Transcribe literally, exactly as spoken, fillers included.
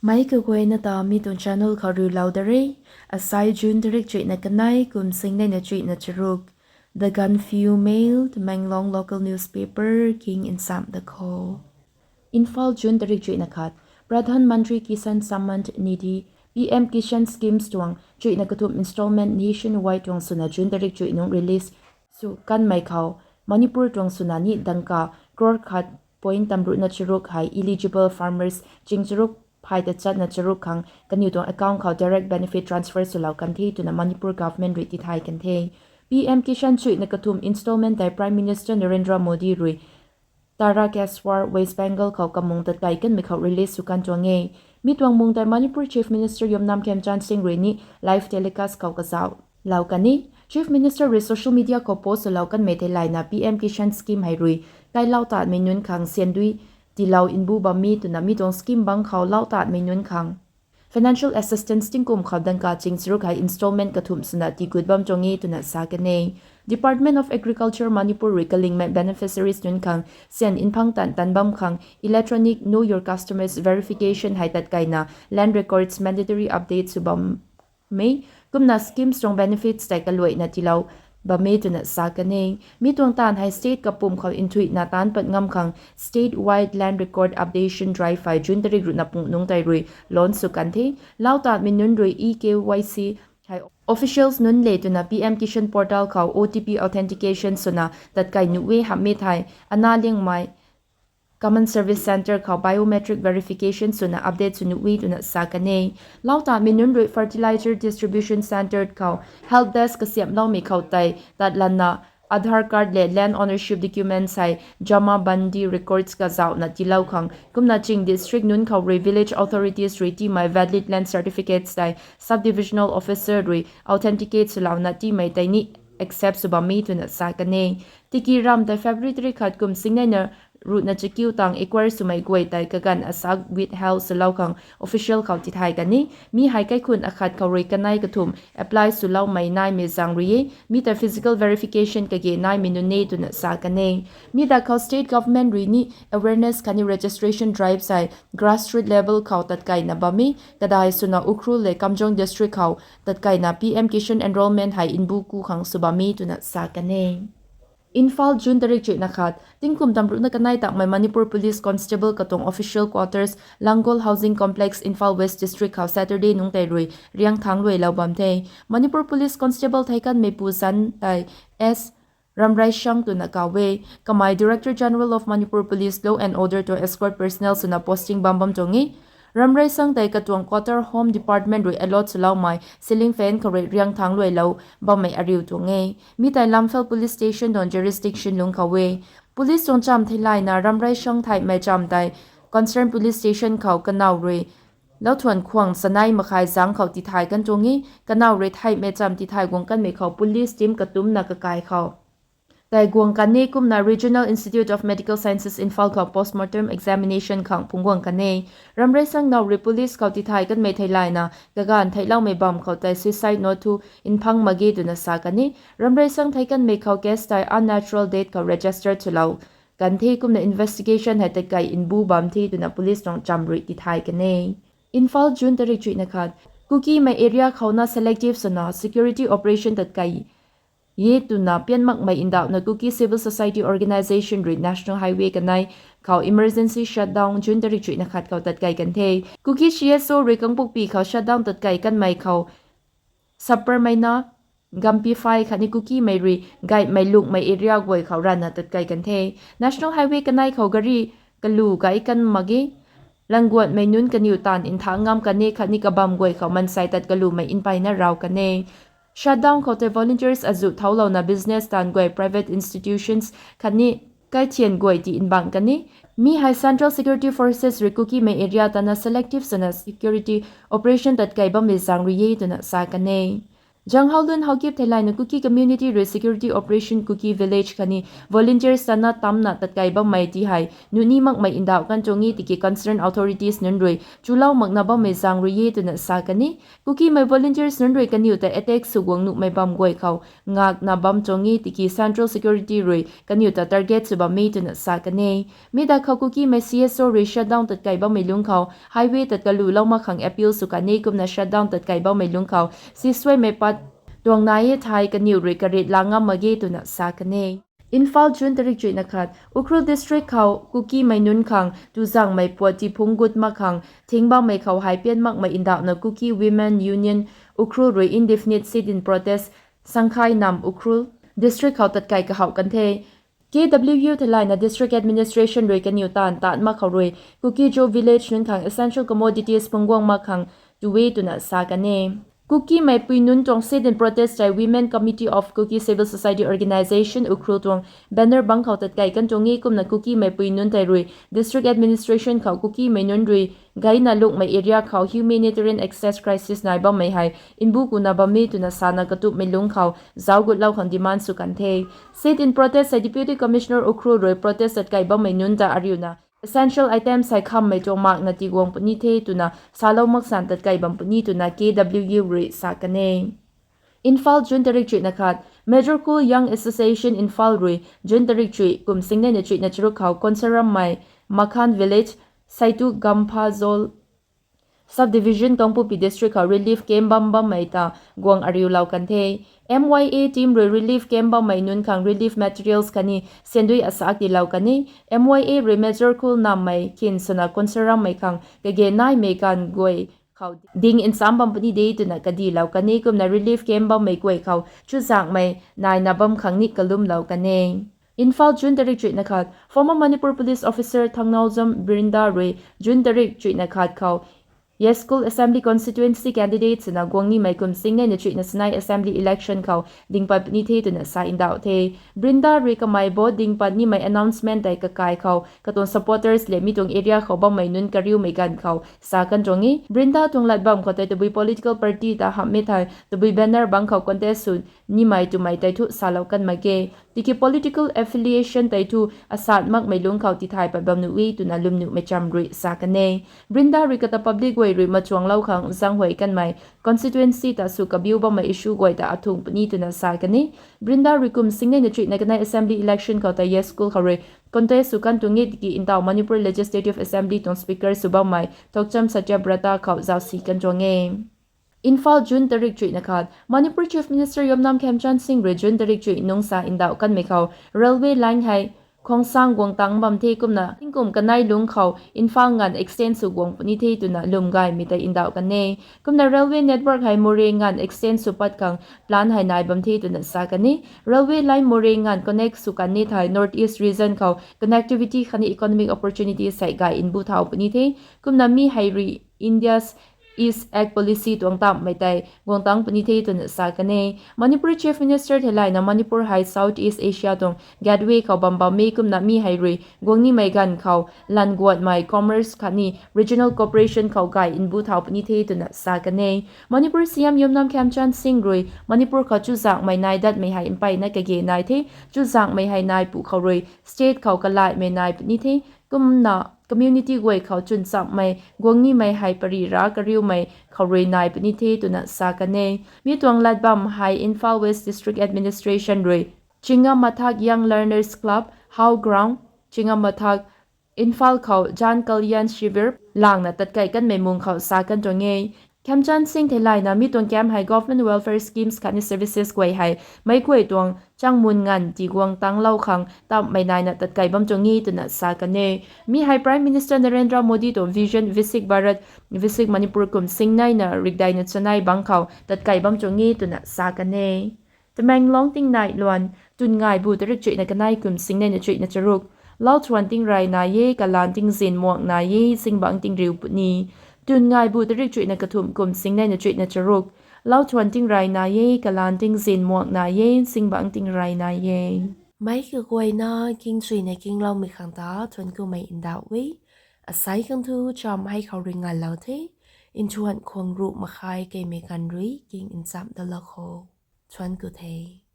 Mei kaguayna ta mi tuang channel khou riulou da re. Asai June tarik chuihna kanei kum singneina chuihna charuk. The Gaanphiu Mail, Tamenglong local newspaper, king insam da kho. Imphal, June tarik chuihna khat. Pradhan Mantri Kisan Samman Nidhi, P M Kisan schemes tuang chuihna kathumh installment nationwide tuang swna June tarik chuih nung release sw kanmei khou Manipur tuang swna ni dangka crore khat point tamruhna charuk hei eligible farmers ching charuk phay tachatna charuk khang kaniw tuang account khou direct benefit transfer swlou kan the twna Manipur government rui tithay kan the. P M Kisan chuihna kathumh installment tei Prime Minister Narendra Modi rui Tarakeswar, West Bengal khou kamung tatkai kanmei khou release sw kan tuang e. Mi tuang mung tei Manipur Chief Minister Yumnam Khemchand Singh rui ni live telecast khou kazauh lou kan e. Chief Minister rui social media khou post swlou kanmei theilayna P M Kisan scheme hei rui kai lau tatmei nunc khang siandui tiilou mbu bam e twna mi tuang scheme bang khou lau tatmei nunc khang financial assistance tingkum khou dangka ching charuk hei installment kathumh swna tiigut bam tuang e twna sa kan e. Department of Agriculture Manipur rui kalingmei beneficiaries nunc khang syan mphang tan tan bam khang electronic Know Your Customers verification hei tatkaina land records mandatory update sw bam e. Kumna schemes tuang benefits tei kaluaina tiilou bam e twna sa kan e. Mi tuang taanv hei state kapwm khou nthuihna taanc pat ngam khang state wide land record updation drive hei June tarik ruhna pungnung tei rui launch sw kan the. Lau tatmei nunc rui e-K Y C hei officials nunc le twna P M Kisan portal khou O T P authentication swna tatkai nuh e hamhmei thei Anna Liangmai Common Service Centre khou biometric verification swna update sw nuh e twna sa kan e. Lau tatmei nunc rui fertilizer distribution centre khou help desk kasiamhloumei khou tei tatlanna Aadhaar card le land ownership documents hei Jamabandi records kazauhna tiilou khang kumna ching district nunc khou rui village authorities rui tiimei valid land certificates tei subdivisional officer rui authenticate swlouna tiimei tei ni accept sw bam e twna sa kan e. Tiki ram tei February tarik khat kum singneina ruhna chakiu tang acquire swmei guay tei kaganv asak withheld swlou khang official khou tithay kan e. Mi hei kaikhun akhat khou rui kanei kathumh apply swloumei naimei zaeng rui e. Mi ta physical verification kage naimei nunc e twna sa kan e. Mi da khou state government rui ni awareness khatni registration drives hei grassroot level khou tatkaina bam e. Kadai swna Ukhrul le Kamjong district khou tatkaina P M Kisan enrollment hei mbu ku khang sw bam e twna sa kan e. Imphal, June tarik chuihna khat. Tingkum tamruhna kanei takmei Manipur Police Constable katuang official quarters Langol Housing Complex, Imphal West District khou Saturday nungc tei rui riangthangc luailou bam the. Manipur Police Constable theic kanmeipu zanc tei S Ramreishang twna kaw e. Kamei Director General of Manipur Police Law and Order tuang escort personnel swna posting bam bam tuang e. Ramreishang tei katuang quarter Home Department rui allot swloumei ceiling fan khou rui riangthangc luailou bammei ariu tuang e. Mi tei Lamphel Police Station tuang jurisdiction lungc khou e. Police tuang chamv theilayna Ramreishang theihmei chamv tei concerned police station khou kanow rui lauthuan khwang chanei makhai zaeng khou tithay kan tuang e. Kanow rui theihmei chamv tithay guang kanmei khou police team katumcna kakai khou tei guang kan e kumna Regional Institute of Medical Sciences Imphal khou postmortem examination khang phungc guang kan e. Ramreishang now rui police khou tithay kanmei theilayna kaganv theihloumei bam khou tei suicide note thu mphang mak ge twna sa kan e. Ramreishang theic kanmei khou case tei unnatural death khou register swlou kan the kumna investigation hei tatkei mbu bam the twna police tuang chamv rui tithay kan e. Imphal, June tarik chuihna khat. Kukimei area khou na selective swna security operation tatkei e twna pian makmei ndauhna Kuki Civil Society Organisation rui National Highway kanei khou emergency shutdown June tarik chuihna khat khou tatkei kan the. Kuki C S O rui Kangpokpi khou shutdown tatkei kanmei khou Saparmeina, Gamphai khatni Kukimei rui gaymei lungmei area guay khou ranvna tatkei kan the. National Highway kanei khou gari kalu gay kan mak ge. Languanmei nunc kaniw taanv ntha ngam kan e khatni kabam guay khou mansei tat kalumei mpeyna raw kan e. Shutdown khou tei volunteers azuh thouclouna business taanv guay, private institutions khatni kaithian guay ti mbang kan e. Mi hei Central Security Forces rui Kukimei area tana selective swna security operation tatkei bammei zaeng rui e twna sa kan e. Janghaolun Haokip theilayna Kuki community rui security operation Kuki village khatni volunteers tana tamna tatkai bammei ti hei nuni makmei ndauh kan tuang e tiki concerned authorities nunc rui chulou makna bammei zaeng rui e twna sa kan e. Kukimei volunteers nunc rui kaniw ta attack sw guang nuhmei bam guay khou ngakna bam tuang e tiki central security rui kaniw ta target sw bam e twna sa kan e. Mi da khou Kukimei C S O rui shutdown tatkai bammei lungc khou highway tat kalulou mak khang appeal sw kan e kumna shutdown tatkai bammei lungc khou sisuaimei pat tuang nai e thei kaniw rui karit la ngam mak ge twna sa kan e. Imphal, June tarik chuihna khat: Ukhrul district khou Kukimei nunc khang tuzangmei puat tiphungc gut mak khang thing bammei khou hei pian makmei ndauhna Kuki Women Union Ukhrul rui indefinite sit-in protest Sangkhai Nam, Ukhrul district khou tatkai kahouh kan the. K W U theilayna district administration rui kaniw taanv tat mak khou rui Kuki-Zo village nunc khang essential commodities phungc guang mak khang tu e twna sa kan e. Kukimei pui nunc tuang sit-in protest tei Women Committee of Kuki Civil Society Organisation Ukhrul tuang banner bangc khou tatkai kan tuang e kumna Kukimei pui nunc tei rui district administration khou Kukimei nunc rui gayna lungmei area khou humanitarian access crisis nai bammei hei mbu kuna bam e twna sana katupmei lungc khou zauc gutlou khang demand sw kan the. Sit-in protest hei Deputy Commissioner Ukhrul rui protest tatkai bammei nunc ta ariuna essential items hei khammei tuang makna tiguang puni the twna salou maksan tatkai bam puni twna K W U rui sa kan e. Imphal, June tarik chuihna khat: Major Kul Young Association Imphal rui June tarik chuih kum singneina chuihna charuk khou Konsaram mei Makhan village, Saitu Gamphazol Subdivision, Kangpokpi District khou relief camp bam bammei ta guang ariulou kan the. M Y A team rui relief camp bammei nunc khang relief materials khatni sandui asak tiilou kan e. M Y A rui Major Kul Nammei khin swna Konsaram mei khang kage naimei ganv guay khou ding nsam bam puni de twna kadilou kan e kumna relief camp bammei guay khou chuzaenghmei naina bam khang ni kalumlou kan e. Imphal, June tarik chuihna khat: Former Manipur police officer Thangnaojam Brinda rui June tarik chuihna khat khou Yashkul Assembly Constituency candidate swna guang nimei kum singneina chuihna sinai Assembly election khou dingpat puni the twna sa ndauh the. Brinda rui kamei vote dingpat nimei announcement tei kakai khou katuang supporters le mi tuang area khou bammei nunc kariumei ganv khou sa kan tuang e. Brinda tuang lat bam khou tei tabui political party ta hamhmei thei tabui banner bangc khou contest sw nimei twmei tei thu salou kan mak ge. Tiki political affiliation tei thu asat makmei lungc khou tithay pat bam nuh e twna lwmnuhmei cham rui sa kan e. Brinda rui kata public guay rui machuanglou khang zaenghuay kanmei constituency ta sw kabiu bammei issue guay ta athung puni twna sa kan e. Brinda rui kum singneina chuihna kanei Assembly election khou tei Yashkul khou rui contest sw kan tuang e tiki ntaw Manipur Legislative Assembly tuang Speaker sw bammei Thokcham Satyabrata khou zausi kan tuang e. Imphal, June tarik chuihna khat: Manipur Chief Minister Yumnam Khemchand Singh rui June tarik chuih nungc sa ndauh kanmei khou railway line hei Khongsang guang tang bam the kumna tingkum kanei lungc khou Imphal nganv extend sw guang puni the twna lwm gaymei tei ndauh kan e. Kumna railway network hei Moreh nganv extend sw pat khang plan hei nai bam the twna sa kan e. Railway line Moreh nganv connect sw kan ni thei North East region khou connectivity khatni economic opportunities hei gay mbu thau puni the. Kumna mi hei rui India's East Act Policy tuang tamhmei tei guang tang puni the twna sa kan e. Manipur Chief Minister theilayna Manipur hei South East Asia tuang gateway khou bam bammei kumna mi hei rui guang nimei ganv khou lanv guatmei commerce khatni regional cooperation khou gay mbu thau puni the twna sa kan e. Manipur C M Yumnam Khemchand Singh rui Manipur khou chuzaenghmei nai datmei hei mpeyna kage nai the. Chuzaenghmei hei nai pu khou rui state khou kalaimei nai puni the. Kumna community guay khou chwn chammei guang nimei hei pari ra kariumei khou rui nai puni the twna sa kan e. Mi tuang lat bam hei Imphal West District Administration rui Chingamathak Young Learners Club, How Ground, Chingamathak, Imphal khou Jan Kalyan Shivir langna tatkai kanmei mung khou sa kan tuang e. Khemchand Singh theilayna mi tuang camp hei government welfare schemes khatni services guay hei meic guay tuang changmun nganv tiguang tanglou khang tamhmei naina tatkai bam tuang e twna sa kan e. Mi hei Prime Minister Narendra Modi tuang Vision Viksit Bharat, Viksit Manipur kum singneina rikdeina chanei bangc khou tatkai bam tuang e twna sa kan e. Tamenglong tingnai luan: Tun ngaibu tarik chuihna kanei kum singneina chuihna charuk: Lau thuan tingrey nai e, kalan tingzin muak nai e, zingbangc tingriu puni. Tun ngaibu tarik chuihna kathumh kum singneina chuihna charuk: Lau thuan tingrey nai e, kalan tingzin muak nai e, zingbangc tingrey nai e. Meic kaguayna kingchuina kingloumei khang ta thuan kumei ndauh e. Asei khang thu cham hei khou rui nganlou the. Nthuanh khwang ruh makhai keimei ganv rui king nchamh dat lak kho. Thuanc ku the.